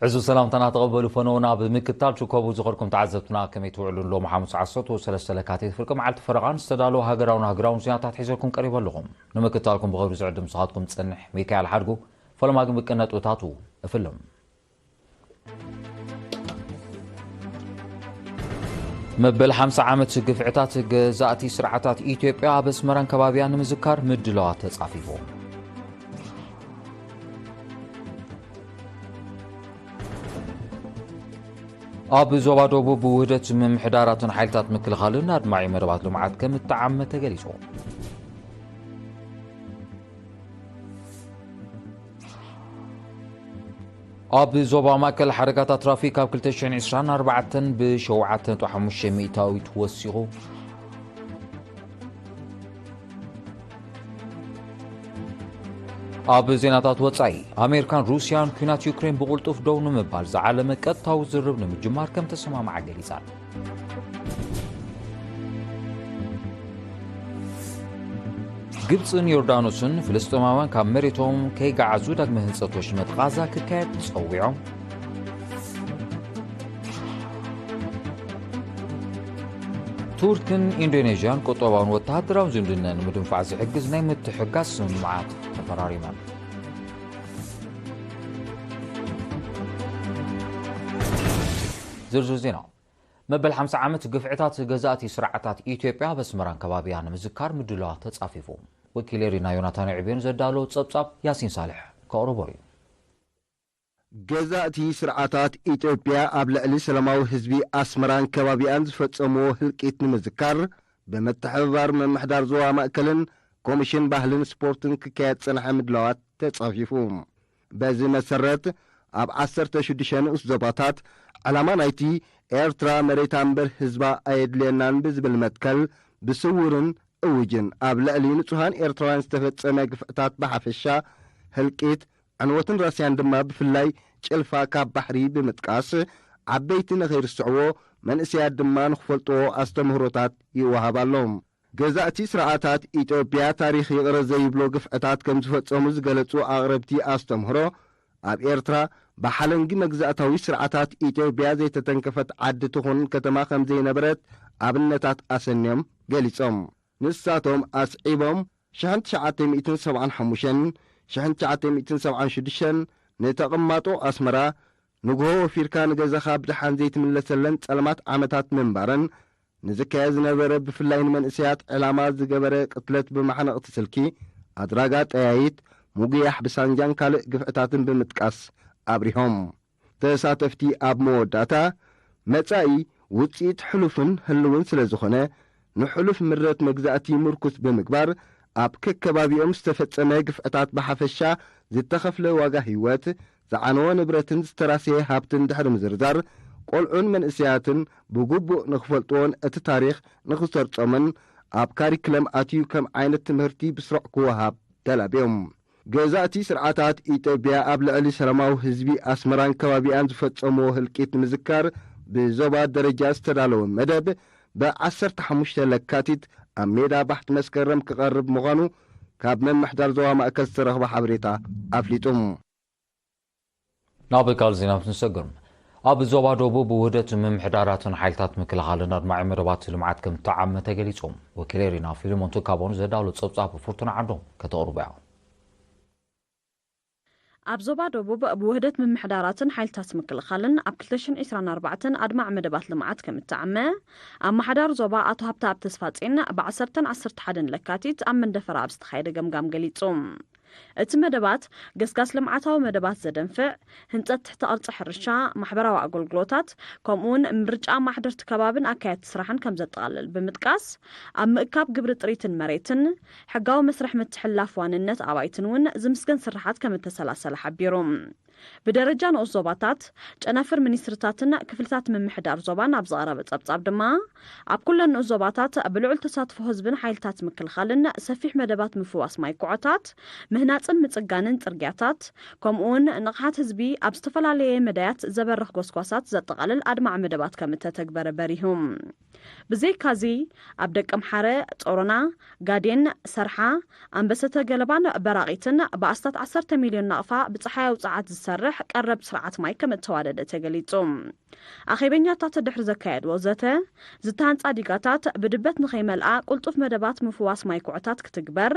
ዕዙዝ ሰላምታና ተቐበሉ ፈነውና። ብምክታል ችኮቡ ዝኸድኩም ተዓዘብትና ከመይ ትውዕሉ? ሎሚ ሓሙስ ዓሰርተ ሰለስተ ለካቲት ፍርቂ መዓልቲ ፈረቓን ዝተዳለወ ሃገራውን ሃገራውን ዜናታት ሒዘልኩም ቀሪበ ኣለኹም። ንምክታልኩም ብኽብሪ ዝዕድም ንስኻትኩም ዝጸንሕ ሚካኤል ሓድጉ። ፈለማ ግን ብቅነጥብታቱ እፍልም። መበል ሓምሳ ዓመት ግፍዕታት ገዛእቲ ስርዓታት ኢትዮጵያ ኣብ ኣስመራን ከባቢያን ንምዝካር ምድላዋት ተጻፊፉ። ኣብ ዞባ ደቡብ ውህደት ምምሕዳራትን ሓይልታት ምክልኻልን ኣድማዒ መደባት ልምዓት ከም እተዓመ ተገሊጹ። ኣብ ዞባ ማእከል ሓደጋታት ትራፊክ ኣብ ክልተ ሽሕን ዕስራን ኣርባዕተን ብሸውዓተ ነጥቢ ሓሙሽተ ሚእታዊት ወሲኹ። ኣብ ዜናታት ወጻኢ፣ ኣሜሪካን ሩስያን ኲናት ዩክሬን ብቕልጡፍ ደው ንምባል ዝዓለመ ቀጥታዊ ዝርርብ ንምጅማር ከም ተሰማምዓ ገሊጻን። ግብጽን ዮርዳኖስን ፍልስጤማውያን ካብ መሬቶም ከይገዓዙ ዳግመ ህንጸት ወሽመጥ ቓዛ ክካየድ ጸዊዖም። ቱርክን ኢንዶኔዥያን ቁጠባውን ወተሃደራውን ዝምድና ንምድንፋዕ ዝሕግዝ ናይ ምትሕግጋዝ ስምምዓት ተፈራሪመን። ዝርዝር ዜና። መበል ሓምሳ ዓመት ግፍዕታት ገዛእቲ ስርዓታት ኢትዮጵያ ኣብ ኣስመራን ከባቢያን ንምዝካር ምድላዋት ተጻፊፉ። ወኪል ኤሪና ዮናታን ዕቤን ዘዳለዎ ጸብጻብ ያሲን ሳልሕ ከቕርቦ እዩ። ገዛእቲ ስርዓታት ኢትዮጵያ ኣብ ልዕሊ ሰላማዊ ህዝቢ ኣስመራን ከባቢኣን ዝፈጸምዎ ህልቂት ንምዝካር፣ ብምትሕብባር ምምሕዳር ዞባ ማእከልን ኮሚሽን ባህልን ስፖርትን ክካየድ ዝጸንሐ ምድላዋት ተጻፊፉ። በዚ መሰረት፣ ኣብ ዓሰርተ ሽዱሽተ ንኡስ ዞባታት፣ ዕላማ ናይቲ ኤርትራ መሬታ እምበር ህዝባ ኣየድልየናን ብዝብል መትከል፣ ብስውርን እውጅን ኣብ ልዕሊ ንጹሃን ኤርትራውያን ዝተፈጸመ ግፍዕታት ብሓፈሻ፣ ህልቂት፣ ዕንወትን ራስያን ድማ ብፍላይ ጭልፋ ካብ ባሕሪ ብምጥቃስ፣ ዓበይቲ ንኸይርስዕዎ፣ መንእሰያት ድማ ንኽፈልጥዎ ኣስተምህሮታት ይወሃብ ኣሎ። ገዛእቲ ስርዓታት ኢትዮጵያ ታሪኽ ይቕረ ዘይብሎ ግፍዕታት ከም ዝፈጸሙ ዝገለጹ ኣቕረብቲ ኣስተምህሮ፣ ኣብ ኤርትራ ብሓለንጊ መግዛእታዊ ስርዓታት ኢትዮጵያ ዘይተተንከፈት ዓዲ ትኹን ከተማ ከም ዘይነበረት ኣብነታት ኣሰንዮም ገሊጾም። ንሳቶም ኣስዒቦም፣ ሽሕን ትሽዓተ ሚእትን ሰብዓን ሓሙሽተን፣ ሽሕን ትሽዓተ ሚእትን ሰብዓን ሽዱሽተን ንተቐማጦ ኣስመራ ንግሆ ወፊርካ ንገዛኻ ብደሓን ዘይትምለሰለን ጸልማት ዓመታት ምንባረን፣ ንዝካየድ ዝነበረ ብፍላይ ንመንእሰያት ዕላማ ዝገበረ ቅትለት ብመሓነቕቲ ስልኪ፣ ኣድራጋ ጠያይት፣ ምጉያሕ ብሳንጃን ካልእ ግፍዕታትን ብምጥቃስ ኣብሪሆም። ተሳተፍቲ ኣብ መወዳእታ፣ መጻኢ ውጽኢት ሕሉፍን ህልውን ስለ ዝኾነ፣ ንሕሉፍ ምረት መግዛእቲ ምርኩስ ብምግባር፣ ኣብ ከከባቢኦም ዝተፈጸመ ግፍዕታት ብሓፈሻ፣ ዝተኸፍለ ዋጋ ህይወት፣ ዝዓነወ ንብረትን ዝተራሰየ ሃብትን ድሕሪ ምዝርዛር፣ ቆልዑን መንእሰያትን ብግቡእ ንኽፈልጥዎን እቲ ታሪኽ ንኽሰርጾምን ኣብ ካሪክለም ኣትዩ ከም ዓይነት ትምህርቲ ብስሩዕ ክወሃብ ተላብዮም። ገዛእቲ ስርዓታት ኢትዮጵያ ኣብ ልዕሊ ሰላማዊ ህዝቢ ኣስመራን ከባቢኣን ዝፈጸምዎ ህልቂት ንምዝካር ብዞባ ደረጃ ዝተዳለወ መደብ ብ ዓሰርተ ሓሙሽተ ለካቲት ኣብ ሜዳ ባሕቲ መስከረም ክቐርብ ምዃኑ ካብ ምምሕዳር ዞባ ማእከል ዝተረኽበ ሓበሬታ ኣፍሊጡ። ናብ ካልእ ዜና ክንሰግር። ኣብ ዞባ ደቡብ ውህደት ምምሕዳራትን ሓይልታት ምክልኻልን ኣድማዒ መደባት ልምዓት ከም እተዓመ ተገሊጹ። ወኪል ኤሪና ፊልሞን ትካቦን ዘዳሎ ጸብጻብ ፍርቱና ዓንዶም ከተቕርቦ እያ። ኣብ ዞባ ደቡብ ብውህደት ምምሕዳራትን ሓይልታት ምክልኻልን ኣብ ክልተ ሽሕን ዕስራን ኣርባዕተን ኣድማዒ መደባት ልምዓት ከም እተዓመ፣ ኣመሓዳሪ ዞባ ኣቶ ሃብተኣብ ተስፋጼን ብ ዓሰርተን ዓሰርተ ሓደን ለካቲት ኣብ መንደፈራ ኣብ ዝተኻየደ ገምጋም ገሊጹ። እቲ መደባት፣ ገስጋስ ልምዓታዊ መደባት ዘደንፍዕ፣ ህንጸት ትሕተ ቅርጺ ሕርሻ፣ ማሕበራዊ ኣገልግሎታት፣ ከምኡውን ምርጫ ኣማሕደርቲ ከባብን ኣካየድቲ ስራሕን ከም ዘጠቓልል ብምጥቃስ፣ ኣብ ምእካብ ግብሪ ጥሪትን መሬትን፣ ሕጋዊ መስርሕ ምትሕልላፍ ዋንነት ኣባይትን እውን ዝምስገን ስርሓት ከም እተሰላሰለ ሓቢሩ። ብደረጃ ንኡስ ዞባታት፣ ጨናፍር ሚኒስትርታትን ክፍልታት ምምሕዳር ዞባን ኣብ ዝቐረበ ጸብጻብ ድማ፣ ኣብ ኩለን ንኡስ ዞባታት ብልዑል ተሳትፎ ህዝብን ሓይልታት ምክልኻልን ሰፊሕ መደባት ምፍዋስ ማይ ኩዖታት፣ ምህናጽን ምጽጋንን ጽርግያታት፣ ከምኡውን ንቕሓት ህዝቢ ኣብ ዝተፈላለየ መዳያት ዘበርኽ ጎስጓሳት ዘጠቓልል ኣድማዒ መደባት ከም እተተግበረ በሪሁ። ብዘይካዚ፣ ኣብ ደቀምሓረ፣ ጾሮና፣ ጋዴን፣ ሰርሓ፣ ኣንበሰተ ገለባን በራቒትን ብኣስታት ዓሰርተ ሚልዮን ናቕፋ ብጸሓያዊ ጸዓት ክሰርሕ ቀረብ ስርዓት ማይ ከም እተዋደደ ተገሊጹ። ኣኼበኛታት ድሕሪ ዘካየድዎ ዘተ፣ ዝተሃንጻ ዲጋታት ብድበት ንኸይመልኣ ቅልጡፍ መደባት ምፍዋስ ማይ ኩዕታት ክትግበር፣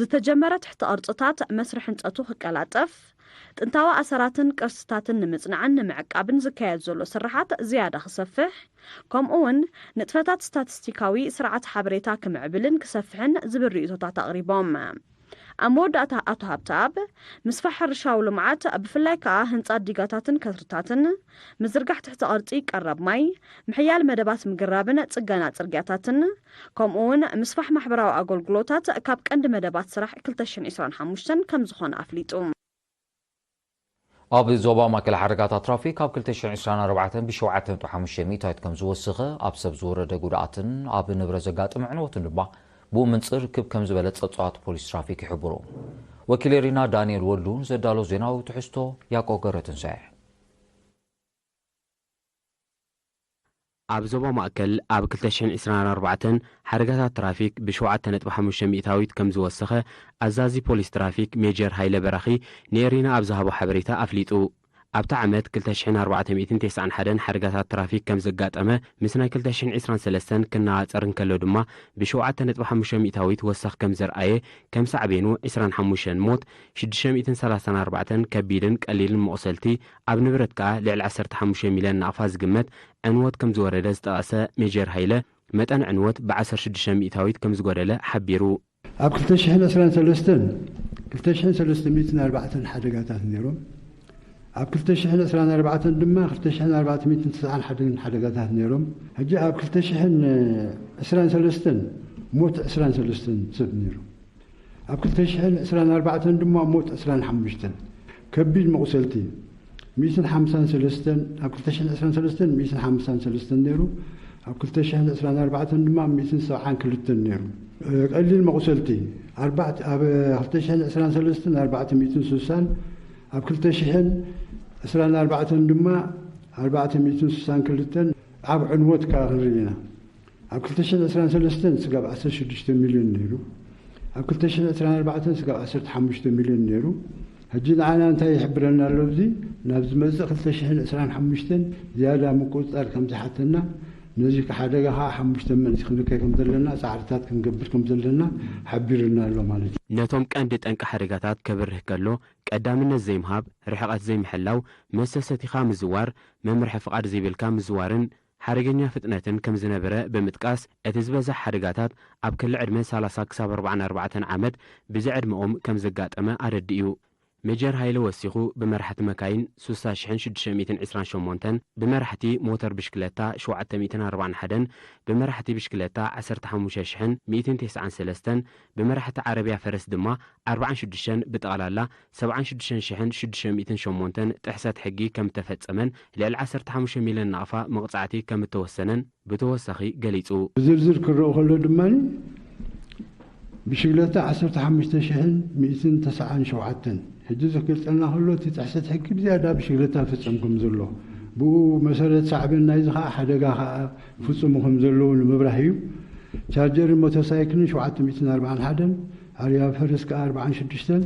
ዝተጀመረ ትሕቲ ቅርጽታት መስርሕ ህንጸቱ ክቀላጠፍ፣ ጥንታዊ ኣሰራትን ቅርስታትን ንምጽናዕን ንምዕቃብን ዝካየድ ዘሎ ስርሓት ዝያዳ ክሰፍሕ፣ ከምኡ እውን ንጥፈታት ስታቲስቲካዊ ስርዓት ሓበሬታ ክምዕብልን ክሰፍሕን ዝብል ርእይቶታት ኣቕሪቦም። ኣብ መወዳእታ ኣቶ ሃብተኣብ፣ ምስፋሕ ሕርሻዊ ልምዓት ብፍላይ ከኣ ህንጻት ዲጋታትን ከትርታትን፣ ምዝርጋሕ ትሕቲ ቅርጺ ቀረብ ማይ፣ ምሕያል መደባት ምግራብን ጽገና ጽርግያታትን፣ ከምኡ እውን ምስፋሕ ማሕበራዊ ኣገልግሎታት ካብ ቀንዲ መደባት ስራሕ ክልተ ሽሕን ዕስራን ሓሙሽተን ከም ዝኾነ ኣፍሊጡ። ኣብ ዞባ ማእከል ሓደጋታት ትራፊክ ኣብ ክልተ ሽሕን ዕስራን ኣርባዕተን ብሸውዓተ ነጥቢ ሓሙሽተ ሚእታዊት ከም ዝወሰኸ፣ ኣብ ሰብ ዝወረደ ጉድኣትን ኣብ ንብረት ዘጋጠመ ዕንወትን ድማ ብኡ ምንጽር ክብ ከም ዝበለ ጸብጻባት ፖሊስ ትራፊክ ይሕብሩ። ወኪል ኤሪና ዳንኤል ወልዱ ዘዳሎ ዜናዊ ትሕዝቶ ያዕቆብ ገብረትንሳኤ። ኣብ ዞባ ማእከል ኣብ ክልተ ሽሕን ዕስራን ኣርባዕተን ሓደጋታት ትራፊክ ብሸውዓተ ነጥቢ ሓሙሽተ ሚእታዊት ከም ዝወሰኸ ኣዛዚ ፖሊስ ትራፊክ ሜጀር ሃይለ በራኺ ንኤሪና ኣብ ዝሃቦ ሓበሬታ ኣፍሊጡ። ኣብቲ ዓመት ክልተ ሽሕን ኣርባዕተ ሚእትን ተስዓን ሓደን ሓደጋታት ትራፊክ ከም ዘጋጠመ ምስ ናይ ክልተ ሽሕን ዕስራን ሰለስተን ክነጻጸር እንከሎ ድማ ብሸውዓተ ነጥቢ ሓሙሽተ ሚእታዊት ወሰኽ ከም ዘርኣየ ከም ሳዕቤኑ ዕስራን ሓሙሽተን ሞት፣ ሽዱሽተ ሚእትን ሰላሳን ኣርባዕተን ከቢድን ቀሊልን መቑሰልቲ ኣብ ንብረት ከኣ ልዕሊ ዓሰርተ ሓሙሽተ ሚልዮን ናቕፋ ዝግመት ዕንወት ከም ዝወረደ ዝጠቐሰ ሜጀር ሃይለ፣ መጠን ዕንወት ብ ዓሰርተ ሽዱሽተ ሚእታዊት ከም ዝጎደለ ሓቢሩ። ኣብ ክልተ ሽሕን ዕስራን ሰለስተን ክልተ ሽሕን ሰለስተ ሚእትን ኣርባዕተን ሓደጋታት ነይሮም። ኣብ ክልተ ሽሕን ዕስራን ኣርባዕተን ድማ ክልተ ሽሕን ኣርባዕተ ሚእትን ተስዓን ሓደን ሓደጋታት ነይሮም። ሕጂ ኣብ ክልተ ሽሕን ዕስራን ሰለስተን ሞት ዕስራን ሰለስተን ሰብ ነይሩ። ኣብ ክልተ ሽሕን ዕስራን ኣርባዕተን ድማ ሞት ዕስራን ሓሙሽተን፣ ከቢድ መቑሰልቲ ሚእትን ሓምሳን ሰለስተን፣ ኣብ ክልተ ሽሕን ዕስራን ሰለስተን ሚእትን ሓምሳን ሰለስተን ነይሩ። ኣብ ክልተ ሽሕን ዕስራን ኣርባዕተን ድማ ሚእትን ሰብዓን ክልተን ነይሩ። እ፣ ቀሊል መቑሰልቲ ኣርባዕተ፣ ኣብ ክልተ ሽሕን ዕስራን ሰለስተን ኣርባዕተ ሚእትን ስሳን፣ ኣብ ክልተ ሽሕን ዕስራን ኣርባዕተን ድማ ኣርባዕተ ሚእትን ስሳን ክልተን ኣብ ዕንወት ከኣ ክንርኢ ኢና። ኣብ ክልተ ሽሕን ዕስራን ሰለስተን ስጋብ ዓሰርተ ሽዱሽተ ሚልዮን ነይሩ። ኣብ ክልተ ሽሕን ዕስራን ኣርባዕተን ስጋብ ዓሰርተ ሓሙሽተ ሚልዮን ነይሩ። ሕጂ ንዓና እንታይ ይሕብረና ኣሎ? እዚ ናብ ዝመጽእ ክልተ ሽሕን ዕስራን ሓሙሽተን ዝያዳ ምቁጽጻር ከም ዝሓተና፣ ነዚ ሓደጋ ከኣ ሓሙሽተ መንሲ ክንከይ ከም ዘለና፣ ጻዕርታት ክንገብር ከም ዘለና ሓቢሩና ኣሎ ማለት እዩ። ነቶም ቀንዲ ጠንቂ ሓደጋታት ከብርህ ከሎ፣ ቀዳምነት ዘይምሃብ፣ ርሕቐት ዘይምሕላው፣ መስተ ሰቲኻ ምዝዋር፣ መምርሒ ፍቓድ ዘይብልካ ምዝዋርን ሓደገኛ ፍጥነትን ከም ዝነበረ ብምጥቃስ፣ እቲ ዝበዝሕ ሓደጋታት ኣብ ክሊ ዕድመ ሰላሳ ክሳብ ኣርባዓን ኣርባዕተን ዓመት ብዝዕድመኦም ከም ዘጋጠመ ኣረዲኡ። ሜጀር ሃይለ ወሲኹ፣ ብመራሕቲ መካይን ስሳ ሽሕን ሽዱሽተ ሚእትን ዕስራን ሸሞንተን፣ ብመራሕቲ ሞተር ብሽክለታ ሸውዓተ ሚእትን ኣርባዓን ሓደን፣ ብመራሕቲ ብሽክለታ ዓሰርተ ሓሙሽተ ሽሕን ሚእትን ተስዓን ሰለስተን፣ ብመራሕቲ ዓረብያ ፈረስ ድማ ኣርባዓን ሽዱሽተን፣ ብጠቕላላ ሰብዓን ሽዱሽተን ሽሕን ሽዱሽተ ሚእትን ሸሞንተን ጥሕሰት ሕጊ ከም እተፈጸመን ልዕሊ ዓሰርተ ሓሙሽተ ሚልዮን ናቕፋ መቕጻዕቲ ከም እተወሰነን ብተወሳኺ ገሊጹ። ብዝርዝር ክረኦ ከሎ ድማ ብሽግለታ ዓሰርተ ሓሙሽተ ሽሕን ሚእትን ተስዓን ሸውዓተን። ሕጂ እዚ ክገልጸልና ከሎ እቲ ጥሕሰት ሕጊ ብዝያዳ ብሽግለታ ይፍጸም ከም ዘሎ፣ ብኡ መሰረት ሳዕቤን ናይዚ ከኣ ሓደጋ ከኣ ይፍጽሙ ከም ዘለዉ ንምብራህ እዩ። ቻርጀርን ሞተርሳይክልን ሸውዓተ ሚእትን ኣርባዓን ሓደን፣ ዓረብያ ፈረስ ከኣ ኣርባዓን ሽዱሽተን፣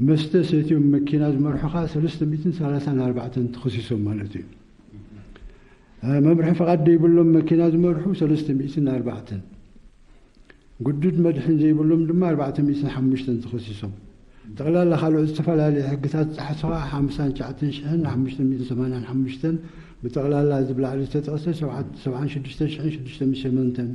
መስተ ሰትዮም መኪና ዝመርሑ ከኣ ሰለስተ ሚእትን ሰላሳን ኣርባዕተን ተኸሲሶም ማለት እዩ። መምርሒ ፍቓድ ዘይብሎም መኪና ዝመርሑ ሰለስተ ሚእትን ኣርባዕተን፣ ግዱድ መድሕን ዘይብሎም ድማ ኣርባዕተ ሚእትን ሓሙሽተን ተኸሲሶም። ጠቕላላ ካልኦት ዝተፈላለዩ ሕግታት ዝጠሓሱ ከኣ ሓምሳን ትሽዓተን ሽሕን ሓሙሽተ ሚእትን ሰማንያን ሓሙሽተን፣ ብጠቕላላ እዚ ብላዕሊ ዝተጠቕሰ ሰብዓን ሽዱሽተ ሽሕን ሽዱሽተ ሚእትን ሸሞንተን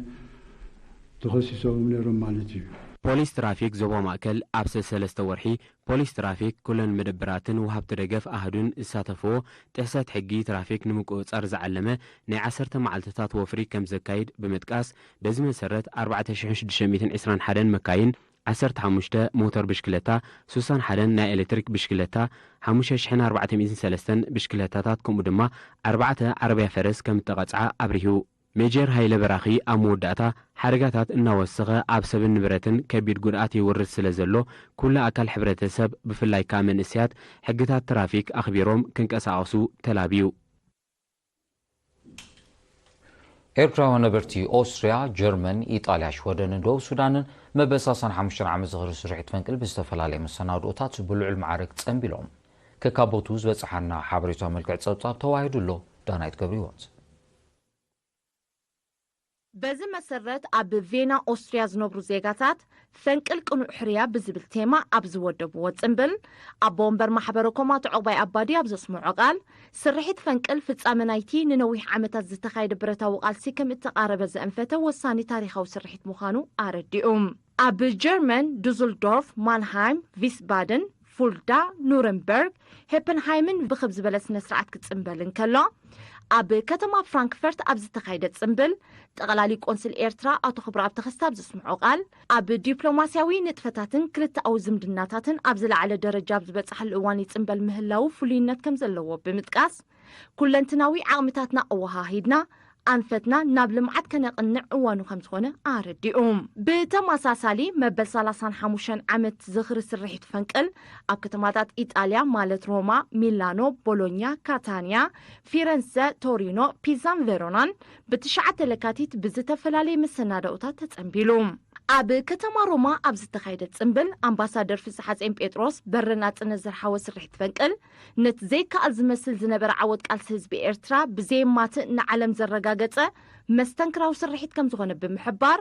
ተኸሲሶም ነይሮም ማለት እዩ። ፖሊስ ትራፊክ ዞባ ማእከል ኣብ ሰለስተ ወርሒ ፖሊስ ትራፊክ ኩለን መደበራትን ወሃብቲ ደገፍ ኣሃዱን ዝሳተፍዎ ጥሕሰት ሕጊ ትራፊክ ንምቁጽጻር ዝዓለመ ናይ ዓሰርተ መዓልትታት ወፍሪ ከም ዘካይድ ብምጥቃስ፣ በዚ መሰረት ኣርባዕተ ሽሕን ሽዱሽተ ሚእትን ዕስራን ሓደን መካይን፣ ዓሰርተ ሓሙሽተ ሞተር ብሽክለታ፣ ስሳን ሓደን ናይ ኤሌክትሪክ ብሽክለታ፣ ሓሙሽተ ሽሕን ኣርባዕተ ሚእትን ሰለስተን ብሽክለታታት ከምኡ ድማ ኣርባዕተ ዓረብያ ፈረስ ከም እተቐጽዓ ኣብሪሁ። ሜጀር ሃይለ በራኺ ኣብ መወዳእታ፣ ሓደጋታት እናወሰኸ ኣብ ሰብን ንብረትን ከቢድ ጉድኣት የውርድ ስለ ዘሎ፣ ኩሉ ኣካል ሕብረተሰብ ብፍላይ ከኣ መንእሰያት ሕግታት ትራፊክ ኣኽቢሮም ክንቀሳቐሱ ተላብዩ። ኤርትራውያን ነበርቲ ኦስትርያ፣ ጀርመን፣ ኢጣልያ፣ ሽወደንን ደቡብ ሱዳንን መበል ሰላሳን ሓሙሽተን ዓመት ዝኽሪ ስርሒት ፈንቅል ብዝተፈላለየ መሰናድኦታት ብልዑል ማዕርግ ጸንቢሎም። ከካቦቱ ዝበጽሓና ሓበሬታ መልክዕ ጸብጻብ ተዋሂዱ ኣሎ። ዳናይት ገብረ ህይወት። በዚ መሰረት ኣብ ቬና ኦስትሪያ ዝነብሩ ዜጋታት ፈንቅል ቅኑዕ ሕርያ ብዝብል ቴማ ኣብ ዝወደብዎ ጽምብል ኣቦ ወንበር ማሕበረ ኮም ኣቶ ዑቕባይ ኣባዲ ኣብ ዘስምዖ ቃል፣ ስርሒት ፈንቅል ፍጻመ ናይቲ ንነዊሕ ዓመታት ዝተኻየደ ብረታዊ ቃልሲ ከም እተቓረበ ዘእንፈተ ወሳኒ ታሪኻዊ ስርሒት ምዃኑ ኣረዲኡ። ኣብ ጀርመን ዱስልዶርፍ፣ ማንሃይም፣ ቪስባደን፣ ፉልዳ፣ ኑረንበርግ፣ ሄፐንሃይምን ብኽብ ዝበለ ስነ ስርዓት ክጽንበል እንከሎ፣ ኣብ ከተማ ፍራንክፈርት ኣብ ዝተኻየደ ጽንብል፣ ጠቕላሊ ቆንስል ኤርትራ ኣቶ ክብረኣብ ተኸስተ ኣብ ዘስምዖ ቃል፣ ኣብ ዲፕሎማስያዊ ንጥፈታትን ክልተኣዊ ዝምድናታትን ኣብ ዝለዓለ ደረጃ ኣብ ዝበጽሓሉ እዋን ይጽንበል ምህላዉ ፍሉይነት ከም ዘለዎ ብምጥቃስ፣ ኩለንትናዊ ዓቕምታትና ኣወሃሂድና ኣንፈትና ናብ ልምዓት ከነቕንዕ እዋኑ ከም ዝኾነ ኣረዲኡ። ብተመሳሳሊ፣ መበል ሰላሳን ሓሙሽተን ዓመት ዝኽሪ ስርሒት ፈንቅል ኣብ ከተማታት ኢጣልያ ማለት ሮማ፣ ሚላኖ፣ ቦሎኛ፣ ካታንያ፣ ፊረንሰ፣ ቶሪኖ፣ ፒዛን ቬሮናን ብትሽዓተ ለካቲት ብዝተፈላለየ መሰናድኦታት ተጸንቢሉ። ኣብ ከተማ ሮማ ኣብ ዝተኻየደ ጽንብል፣ ኣምባሳደር ፍስሓጼን ጴጥሮስ በረ ናጽነት ዘርሓወ ስርሒት ፈንቅል፣ ነቲ ዘይከኣል ዝመስል ዝነበረ ዓወት ቃልሲ ህዝቢ ኤርትራ ብዘየማትእ ንዓለም ዘረጋገጸ መስተንክራዊ ስርሒት ከም ዝኾነ ብምሕባር፣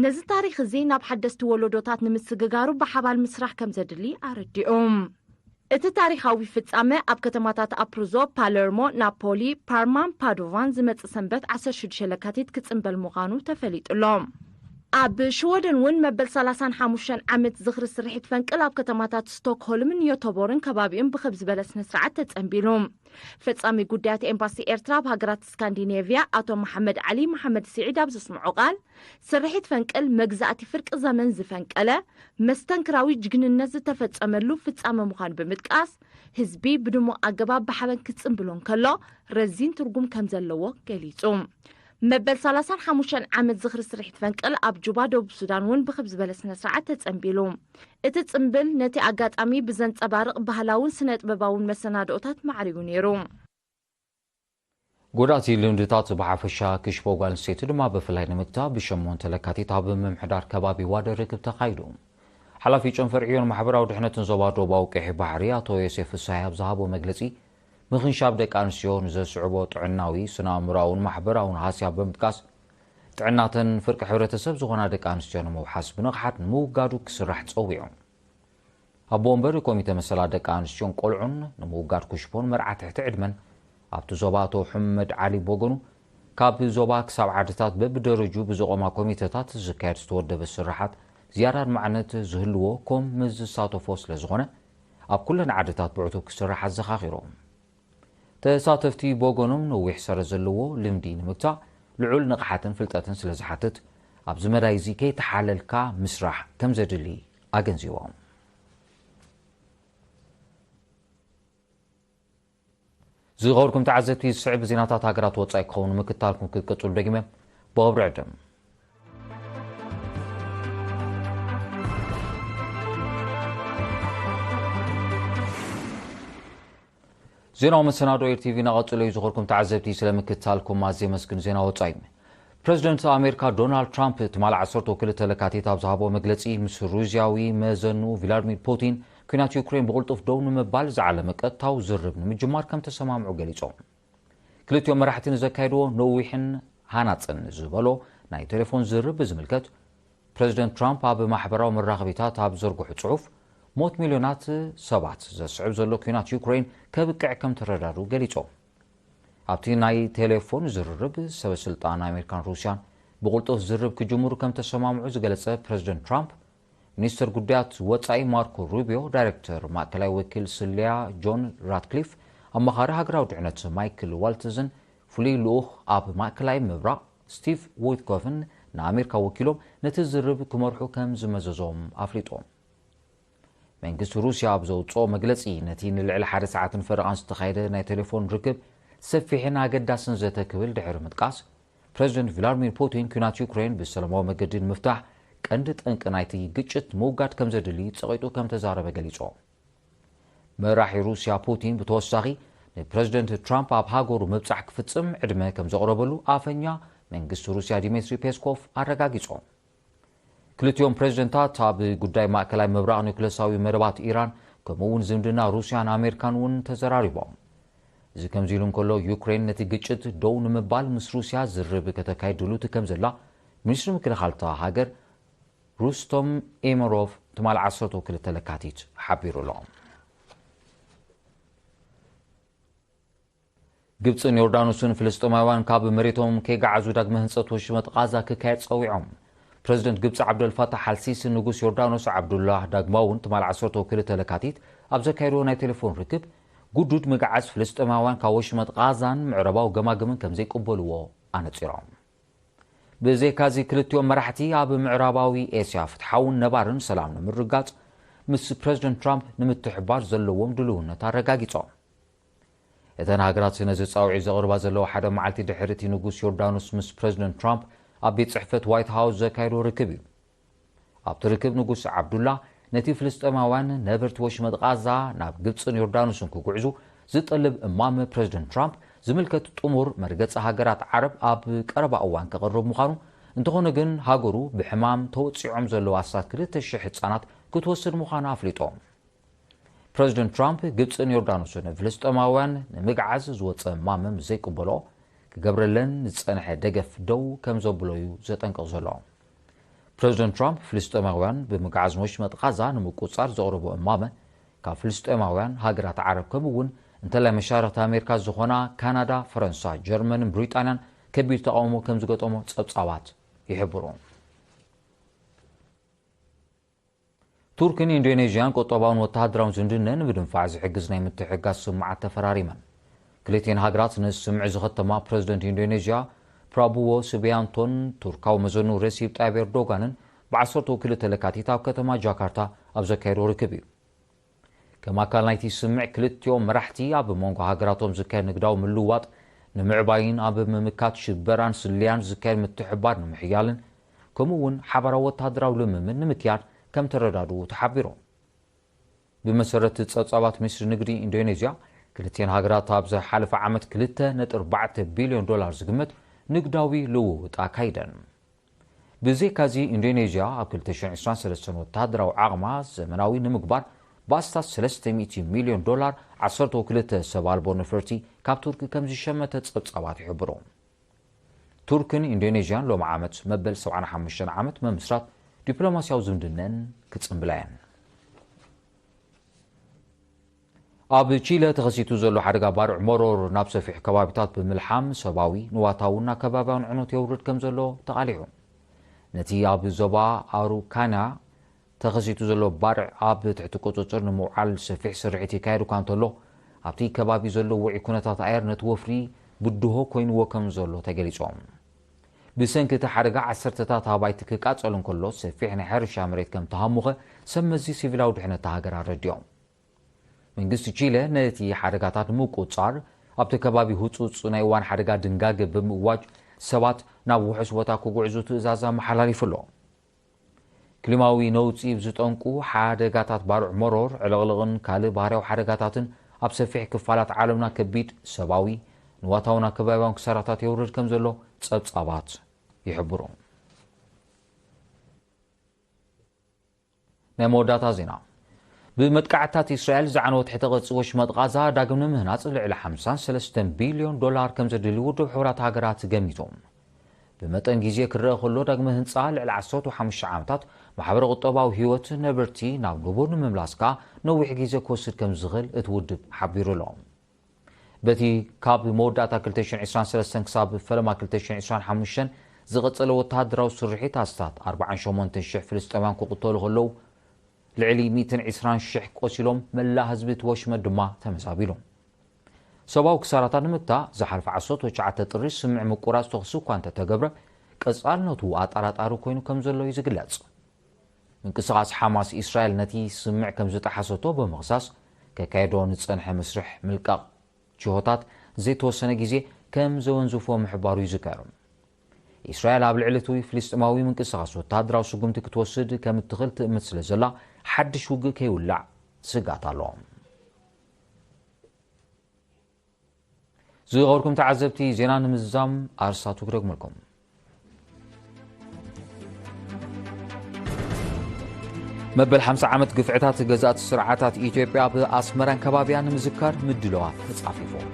ነዚ ታሪኽ እዚ ናብ ሓደስቲ ወለዶታት ንምስግጋሩ ብሓባር ምስራሕ ከም ዘድሊ ኣረዲኦም። እቲ ታሪኻዊ ፍጻመ ኣብ ከተማታት ኣፕሩዞ፣ ፓለርሞ፣ ናፖሊ፣ ፓርማን ፓዶቫን ዝመጽእ ሰንበት ዓሰርተ ሽዱሽተ ለካቲት ክጽንበል ምዃኑ ተፈሊጡ ኣሎ። ኣብ ሽወደን እውን መበል ሰላሳን ሓሙሽተን ዓመት ዝኽሪ ስርሒት ፈንቅል ኣብ ከተማታት ስቶክሆልምን ዮቶቦርን ከባቢኡን ብኽብ ዝበለ ስነ ስርዓት ተጸንቢሉ። ፈጻሚ ጉዳያት ኤምባሲ ኤርትራ ኣብ ሃገራት ስካንዲኔቭያ ኣቶ መሓመድ ዓሊ መሓመድ ስዒድ ኣብ ዘስምዖ ቃል፣ ስርሒት ፈንቅል መግዛእቲ ፍርቂ ዘመን ዝፈንቀለ መስተንክራዊ ጅግንነት ዝተፈጸመሉ ፍጻመ ምዃኑ ብምጥቃስ፣ ህዝቢ ብድሙቕ ኣገባብ ብሓበን ክጽንብሎ እንከሎ ረዚን ትርጉም ከም ዘለዎ ገሊጹ። መበል ሰላሳን ሓሙሽተን ዓመት ዝኽሪ ስርሒት ፈንቅል ኣብ ጁባ ደቡብ ሱዳን እውን ብኽብ ዝበለ ስነ ስርዓት ተጸንቢሉ። እቲ ጽንብል ነቲ ኣጋጣሚ ብዘንጸባርቕ ባህላውን ስነ ጥበባውን መሰናድኦታት ማዕሪጉ ነይሩ። ጎዳእቲ ልምድታት ብሓፈሻ ክሽፎ ጓል ኣንስተይቲ ድማ ብፍላይ ንምግታእ ብሸሞንተ ለካቲት ኣብ ምምሕዳር ከባቢ ዋደ ርክብ ተኻይዱ። ሓላፊ ጨንፈር ዕዮን ማሕበራዊ ድሕነትን ዞባ ደቡባዊ ቀይሕ ባሕሪ ኣቶ ዮሴፍ ፍስሃይ ኣብ ዝሃቦ መግለጺ፣ ምኽንሻብ ደቂ ኣንስትዮ ንዘስዕቦ ጥዕናዊ፣ ስነ-ኣእምሮኣውን ማሕበራውን ሃስያ ብምጥቃስ፣ ጥዕናተን ፍርቂ ሕብረተሰብ ዝኾና ደቂ ኣንስትዮ ንምውሓስ ብንቕሓት ንምውጋዱ ክስራሕ ጸዊዑ። ኣቦ ወንበር ኮሚተ መሰላት ደቂ ኣንስትዮን ቆልዑን ንምውጋድ ኩሽፎን መርዓ ትሕቲ ዕድመን ኣብቲ ዞባ ኣቶ ሑመድ ዓሊ ቦገኑ፣ ካብ ዞባ ክሳብ ዓድታት በብደረጁ ብዘቖማ ኮሚተታት ዝካየድ ዝተወደበ ስራሓት ዝያዳ ኣድማዕነት ዝህልዎ ኮም ምስ ዝሳተፎ ስለ ዝኾነ፣ ኣብ ኩለን ዓድታት ብዕቱብ ክስራሕ ኣዘኻኺሮም። ተሳተፍቲ ብወገኖም፣ ነዊሕ ሰረት ዘለዎ ልምዲ ንምግታእ ልዑል ንቕሓትን ፍልጠትን ስለ ዝሓትት፣ ኣብዚ መዳይ እዚ ከይተሓለልካ ምስራሕ ከም ዘድሊ ኣገንዚቦም። ዝኸበርኩም ተዓዘብቲ፣ ዝስዕብ ዜናታት ሃገራት ወጻኢ ክኸውን ምክትታልኩም ክትቅጽሉ ደጊመ ብኽብሪ ዕድም። ዜናዊ መሰናዶ ኤር ቲቪ እናቐጽሎ እዩ። ዝኸበርኩም ተዓዘብቲ፣ ስለ ምክትታልኩም ኣዝየ የመስግን። ዜና ወጻኢ። ፕረዚደንት ኣሜሪካ ዶናልድ ትራምፕ ትማሊ ዓሰርተ ክልተ ለካቲት ኣብ ዝሃቦ መግለጺ፣ ምስ ሩስያዊ መዘኑ ቪላድሚር ፑቲን ኲናት ዩክሬን ብቕልጡፍ ደው ንምባል ዝዓለመ ቀጥታዊ ዝርርብ ንምጅማር ከም ተሰማምዑ ገሊጾም። ክልቲኦም መራሕቲ ንዘካየድዎ ነዊሕን ሃናጽን ዝበሎ ናይ ቴሌፎን ዝርርብ ብዝምልከት፣ ፕረዚደንት ትራምፕ ኣብ ማሕበራዊ መራኸቢታት ኣብ ዘርግሑ ጽሑፍ፣ ሞት ሚልዮናት ሰባት ዘስዕብ ዘሎ ኲናት ዩክሬን ከብቅዕ ከም ተረዳድኡ ገሊጾም። ኣብቲ ናይ ቴሌፎን ዝርርብ፣ ሰበ ስልጣን ኣሜሪካን ሩስያን ብቕልጡፍ ዝርርብ ክጅምሩ ከም ተሰማምዑ ዝገለጸ ፕረዚደንት ትራምፕ፣ ሚኒስትር ጉዳያት ወጻኢ ማርኮ ሩቢዮ፣ ዳይሬክተር ማእከላይ ወኪል ስለያ ጆን ራትክሊፍ፣ ኣማኻሪ ሃገራዊ ድሕነት ማይክል ዋልትዝን ፍሉይ ልኡኽ ኣብ ማእከላይ ምብራቕ ስቲቭ ዊትኮፍን ንኣሜሪካ ወኪሎም ነቲ ዝርርብ ክመርሑ ከም ዝመዘዞም ኣፍሊጦም። መንግስቲ ሩስያ ኣብ ዘውጽኦ መግለጺ፣ ነቲ ንልዕሊ ሓደ ሰዓትን ፈረቓን ዝተኻየደ ናይ ቴሌፎን ርክብ ሰፊሕን ኣገዳስን ዘተ ክብል ድሕሪ ምጥቃስ፣ ፕረዚደንት ቭላድሚር ፑቲን ኲናት ዩክሬን ብሰላማዊ መገዲ ንምፍታሕ ቀንዲ ጠንቂ ናይቲ ግጭት ምውጋድ ከም ዘድሊ ጸቒጡ ከም ተዛረበ ገሊጹ። መራሒ ሩስያ ፑቲን ብተወሳኺ ንፕረዚደንት ትራምፕ ኣብ ሃገሩ ምብጻሕ ክፍጽም ዕድመ ከም ዘቕረበሉ ኣፈኛ መንግስቲ ሩስያ ዲሚትሪ ፔስኮቭ ኣረጋጊጾም። ክልቲኦም ፕረዚደንታት ኣብ ጉዳይ ማእከላይ ምብራቕ ኒውክለሳዊ መደባት ኢራን ከምኡ እውን ዝምድና ሩስያን ኣሜሪካን እውን ተዘራሪቦም። እዚ ከምዚ ኢሉ እንከሎ፣ ዩክሬን ነቲ ግጭት ደው ንምባል ምስ ሩስያ ዝርርብ ከተካይድ ድሉት ከም ዘላ ሚኒስትሪ ምክልኻል እታ ሃገር ሩስቶም ኤመሮቭ ትማል ዓሰርተ ክልተ ለካቲት ሓቢሩ ኣሎ። ግብጽን ዮርዳኖስን ፍልስጤማውያን ካብ መሬቶም ከይገዓዙ ዳግመ ህንጸት ወሽመጥ ቓዛ ክካየድ ጸዊዖም። ፕረዚደንት ግብጺ ዓብደልፋታሕ ኣልሲሲ ንጉስ ዮርዳኖስ ዓብዱላህ ዳግማውን ትማል ዓሰርተ ክልተ ለካቲት ኣብ ዘካየድዎ ናይ ቴሌፎን ርክብ፣ ግዱድ ምግዓዝ ፍልስጤማውያን ካብ ወሽመጥ ቓዛን ምዕራባዊ ገማግምን ከም ዘይቅበልዎ ኣነጺሮም። ብዘይካዚ ክልቲኦም መራሕቲ ኣብ ምዕራባዊ ኤስያ ፍትሓውን ነባርን ሰላም ንምርጋጽ ምስ ፕረዚደንት ትራምፕ ንምትሕባር ዘለዎም ድልውነት ኣረጋጊጾም። እተን ሃገራት ነዚ ጻውዒት ዘቕርባ ዘለዋ ሓደ መዓልቲ ድሕሪ እቲ ንጉስ ዮርዳኖስ ምስ ፕረዚደንት ትራምፕ ኣብ ቤት ጽሕፈት ዋይት ሃውስ ዘካየዶ ርክብ እዩ። ኣብቲ ርክብ ንጉስ ዓብዱላ ነቲ ፍልስጤማውያን ነበርቲ ወሽመጥ ቓዛ ናብ ግብጽን ዮርዳኖስን ክጉዕዙ ዝጠልብ እማመ ፕረዚደንት ትራምፕ ዝምልከት ጥሙር መርገጺ ሃገራት ዓረብ ኣብ ቀረባ እዋን ክቐርብ ምዃኑ፣ እንተኾነ ግን ሃገሩ ብሕማም ተወጺዖም ዘለዉ ኣስታት ክልተ ሽሕ ህጻናት ክትወስድ ምዃና ኣፍሊጡ። ፕረዚደንት ትራምፕ ግብጽን ዮርዳኖስን ፍልስጤማውያን ንምግዓዝ ዝወጸ እማመ ምስ ዘይቅበሎ፣ ክገብረለን ዝጸንሐ ደገፍ ደው ከም ዘብሎ እዩ ዘጠንቅቕ ዘሎ። ፕረዚደንት ትራምፕ ፍልስጤማውያን ብምግዓዝ ወሽመጥ ቓዛ ንምቁጽጻር ዘቕረቦ እማመ፣ ካብ ፍልስጤማውያን፣ ሃገራት ዓረብ ከምኡ እውን እንተላይ መሻርኽቲ ኣሜሪካ ዝኾና ካናዳ፣ ፈረንሳ፣ ጀርመንን ብሪጣንያን ከቢድ ተቓውሞ ከም ዝገጠሞ ጸብጻባት ይሕብሩ። ቱርክን ኢንዶኔዥያን ቁጠባውን ወተሃደራውን ዝምድነን ብድንፋዕ ዝሕግዝ ናይ ምትሕግጋዝ ስምምዓት ተፈራሪመን። ክልቲኤን ሃገራት ንስምምዕ ዝኸተማ ፕረዚደንት ኢንዶኔዥያ ፕራቡዎ ስቢያንቶን ቱርካዊ መዘኑ ረሲብ ጣይብ ኤርዶጋንን ብ ዓሰርተ ክልተ ለካቲት ኣብ ከተማ ጃካርታ ኣብ ዘካየዶ ርክብ እዩ። ከም ኣካል ናይቲ ስምምዕ ክልቲኦም መራሕቲ ኣብ መንጎ ሃገራቶም ዝካየድ ንግዳዊ ምልውዋጥ ንምዕባይን ኣብ ምምካት ሽበራን ስለያን ዝካየድ ምትሕብባር ንምሕያልን ከምኡ እውን ሓባራዊ ወተሃደራዊ ልምምድ ንምክያድ ከም ተረዳድኡ ተሓቢሩ። ብመሰረት ጸብጻባት ሚኒስትሪ ንግዲ ኢንዶኔዥያ፣ ክልቲኤን ሃገራት ኣብ ዝሓለፈ ዓመት ክልተ ነጥቢ ኣርባዕተ ቢልዮን ዶላር ዝግመት ንግዳዊ ልውውጥ ኣካይደን። ብዘይካዚ ኢንዶኔዥያ ኣብ ክልተ ሽሕን ዕስራን ሰለስተን ወተሃደራዊ ዓቕማ ዘመናዊ ንምግባር ብኣስታት ሰለስተ ሚእቲ ሚልዮን ዶላር ዓሰርተ ክልተ ሰብ ኣልቦ ነፈርቲ ካብ ቱርኪ ከም ዝሸመተ ጸብጻባት ይሕብሩ። ቱርክን ኢንዶኔዥያን ሎሚ ዓመት መበል ሰብዓን ሓሙሽተን ዓመት መምስራት ዲፕሎማስያዊ ዝምድነን ክጽንብላ እየን። ኣብ ቺለ ተኸሲቱ ዘሎ ሓደጋ ባርዕ መሮር ናብ ሰፊሕ ከባቢታት ብምልሓም ሰብኣዊ፣ ንዋታውን ኣከባብያውን ዕኖት የውርድ ከም ዘሎ ተቓሊዑ። ነቲ ኣብ ዞባ ኣሩካና ተኸሲቱ ዘሎ ባርዕ ኣብ ትሕቲ ቁጽጽር ንምውዓል ሰፊሕ ስርሒት ይካየድ እኳ እንተሎ፣ ኣብቲ ከባቢ ዘሎ ውዑይ ኩነታት ኣየር ነቲ ወፍሪ ብድሆ ኮይንዎ ከም ዘሎ ተገሊጾም። ብሰንኪ እቲ ሓደጋ ዓሰርተታት ኣባይቲ ክቃጸል እንከሎ፣ ሰፊሕ ናይ ሕርሻ መሬት ከም ተሃሙኸ ሰብ መዚ ሲቪላዊ ድሕነት እታ ሃገር ኣረዲኦም። መንግስቲ ቺለ ነቲ ሓደጋታት ንምቁጽጻር ኣብቲ ከባቢ ህጹጽ ናይ እዋን ሓደጋ ድንጋገ ብምእዋጅ ሰባት ናብ ውሑስ ቦታ ክጉዕዙ ትእዛዝ ኣመሓላሊፉ ኣሎ። ክሊማዊ ነውጺ ብዝጠንቁ ሓደጋታት ባርዕ መሮር፣ ዕልቕልቕን ካልእ ባህርያዊ ሓደጋታትን ኣብ ሰፊሕ ክፋላት ዓለምና ከቢድ ሰብኣዊ፣ ንዋታውን ኣከባብያውን ክሳራታት የውርድ ከም ዘሎ ጸብጻባት ይሕብሩ። ናይ መወዳእታ ዜና። ብመጥቃዕትታት እስራኤል ዝዓነወ ትሕተ ቅርጺ ወሽመጥ ቓዛ ዳግም ንምህናጽ ልዕሊ ሓምሳን ሰለስተን ቢልዮን ዶላር ከም ዘድሊ ውድብ ሕቡራት ሃገራት ገሚቱ። ብመጠን ግዜ ክረአ ከሎ፣ ዳግመ ህንጻ ልዕሊ ዓሰርተ ሓሙሽተ ዓመታት ማሕበረ ቁጠባዊ ህይወት ነበርቲ ናብ ንቡር ንምምላስ ከኣ ነዊሕ ግዜ ክወስድ ከም ዝኽእል እቲ ውድብ ሓቢሩ ኣሎ። በቲ ካብ መወዳእታ ክልተ ሽሕን ዕስራን ሰለስተን ክሳብ ፈለማ ክልተ ሽሕን ዕስራን ሓሙሽተን ዝቐጸለ ወተሃደራዊ ስርሒት፣ ኣስታት ኣርባዓን ሸሞንተን ሽሕ ፍልስጤማውያን ክቕተሉ ከለዉ፣ ልዕሊ ሚእትን ዕስራን ሽሕ ቆሲሎም፣ መላእ ህዝቢ እቲ ወሽመጥ ድማ ተመዛቢሉ። ሰብኣዊ ክሳራታት ንምግታእ፣ ዝሓለፈ ዓሰርተ ትሽዓተ ጥሪ ስምምዕ ምቁራጽ ተኹሲ እኳ እንተተገብረ፣ ቀጻልነቱ ኣጠራጣሪ ኮይኑ ከም ዘሎ እዩ ዝግለጽ። ምንቅስቓስ ሓማስ፣ እስራኤል ነቲ ስምምዕ ከም ዝጠሓሰቶ ብምኽሳስ፣ ከካየዶ ንጸንሐ መስርሕ ምልቃቕ ጅሆታት ዘይተወሰነ ግዜ ከም ዘወንዝፎ ምሕባሩ ይዝከር። እስራኤል ኣብ ልዕሊ እቲ ፍልስጤማዊ ምንቅስቓስ ወተሃደራዊ ስጉምቲ ክትወስድ ከም እትኽእል ትእምት ስለ ዘላ፣ ሓድሽ ውግእ ከይውላዕ ስግኣት ኣሎ። ዝኸበርኩም ተዓዘብቲ፣ ዜና ንምዝዛም ኣርስታቱ ክደግመልኩም። መበል ሓምሳ ዓመት ግፍዕታት ገዛእቲ ስርዓታት ኢትዮጵያ ኣብ ኣስመራን ከባቢያን ንምዝካር ምድለዋት ተጻፊፎም።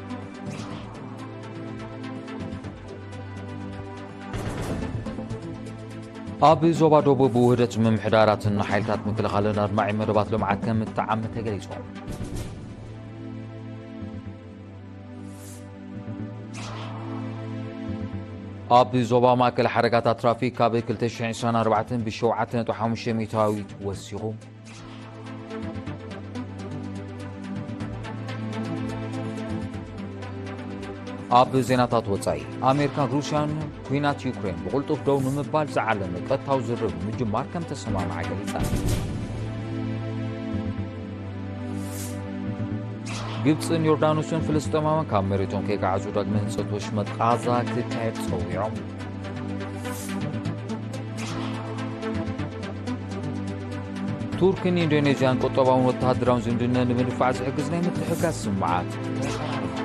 ኣብ ዞባ ደቡብ ውህደት ምምሕዳራትን ሓይልታት ምክልኻልን ኣድማዒ መደባት ልምዓት ከም እተዓሚ ተገሊጾም። ኣብ ዞባ ማእከል ሓደጋታት ትራፊክ ካብ ክልተ ሽሕን ዕስራን ኣርባዕተን ብሸውዓተ ነጥቢ ሓሙሽተ ሚእታዊት ወሲኹ። ኣብ ዜናታት ወጻኢ፣ ኣሜሪካን ሩስያን ኲናት ዩክሬን ብቕልጡፍ ደው ንምባል ዝዓለመ ቀጥታዊ ዝርርብ ንምጅማር ከም ተሰማምዓ ገሊጸን። ግብጽን ዮርዳኖስን ፍልስጤማውያን ካብ መሬቶም ከይገዓዙ ዳግመ ህንጸት ወሽመጥ ቓዛ ክካየድ ጸዊዖም። ቱርክን ኢንዶኔዥያን ቁጠባውን ወተሃደራውን ዝምድነ ንምድፋዕ ዝሕግዝ ናይ ምትሕግጋዝ ስምምዓት ተፈራሪሞም።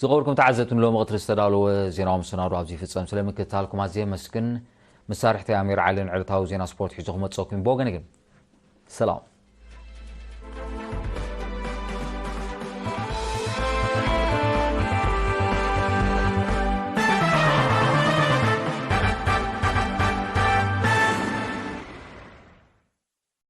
ዝኸበርኩም ተዓዘብቲ፣ ንሎሚ ቀትሪ ዝተዳለወ ዜናዊ መሰናዶ ኣብዚ ይፍጸም። ስለ ምክትታልኩም ኣዝየ የመስግን። መሳርሕተይ ኣሚር ዓልን ዕለታዊ ዜና ስፖርት ሒዙ ክመጽኣኩም እዩ። ብወገነ ግን ሰላም።